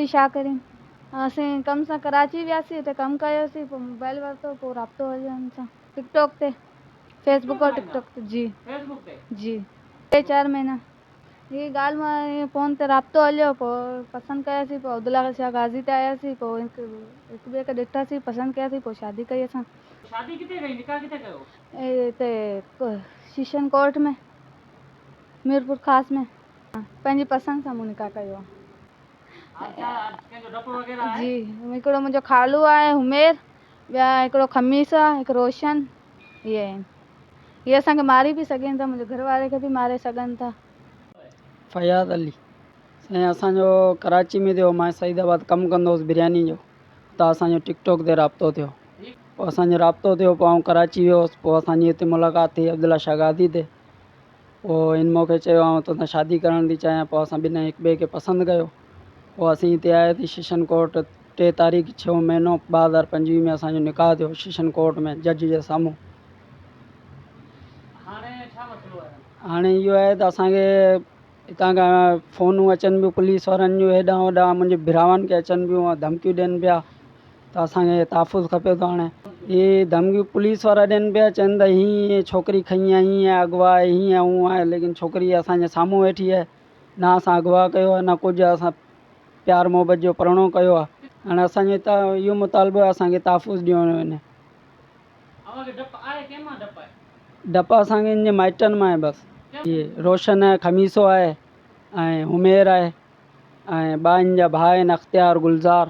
عبدي شاهه ڪريم. اسين ڪم سان ڪراچي وياسين اتي ڪم ڪيوسين پوء موبائل ورتو پوء رابطو هليو هن سان ٽڪ ٽاڪ تي فيس بڪ اور ٽڪ ٽاڪ تي جي جي ٽي چار مهينا هي ڳالهه مان ائين فون تي رابطو هليو پوء پسند ڪياسين پوء عبدالله شاهه غازي تي آياسين پوء هڪ ٻئي کي ڏٺاسين پسند ڪياسين پوء شادي ڪئي اسان. شادي ڪٿي ڪئي نڪاح ڪٿي ڪيو؟ هتي شيشن ڪورٽ ۾ ميرپورخاص ۾. پنهنجي پسند سان مون نڪاح ڪيو آهي. جي هڪڙو منهنجو خالو آهي حمير ٻيا هڪڙو خميس آهي هڪ روشن اهي آهن اهي اسان کي ماري به سگهن ٿا منهنجي گهر واري کي به ماري سگهن ٿا. فياض علي، سائين اسان جو ڪراچي ۾ ٿيو مان سعيد آباد ڪم ڪندو هوس برياني جو اتان اسان جو ٽڪ ٽاڪ تي رابطو ٿيو پوء اسان جو رابطو ٿيو پوء آئون ڪراچي ويو هوس پوء اسان جي اتي ملاقات ٿي عبدالله شاهه غازي تي پوء هن مون کي چيو آئون توسان شادي ڪرڻ ٿي چاهيان پوء اسان ٻنهي هڪ ٻئي کي پسند ڪيو پوء اسين هتي آياسين شيشن ڪورٽ ٽي تاريخ ڇهون مهينو 2025 ۾ اسان جو نڪاح ٿيو شيشن ڪورٽ ۾ جج جي سامهون. هاڻي ڇا مسئلو آهي؟ هاڻي اهو آهي ته اسان کي هتان کان فونون اچن پيون پوليس وارن جون هيڏانهن هوڏانهن منهنجي ڀراون کي اچن پيون ڌمڪيون ڏين پيا ته اسان کي تحفظ کپي ٿو هاڻي هي ڌمڪيون پوليس وارا ڏين پيا چون ته هي ڇوڪري کنئي آهي هيئن اغوا آهي هيئن هونئن آهي ليڪن ڇوڪري اسان جي سامهون ويٺي آهي نه اسان اغوا ڪيو آهي نه ڪجهه اسان پيار محبت جو پرڻو ڪيو آهي هاڻي اسان جو هتان اهو مطالبو آهي اسان کي تحفظ ڏيو وڃي. اوهان کي ڊپ آهي ڪنهن مان ڊپ آهي؟ ڊپ اسان کي ان جي مائٽن مان آهي بس هي روشن آهي خميسو آهي ۽ حمير آهي ۽ ٻه ان جا ڀاء آهن اختيار گلزار.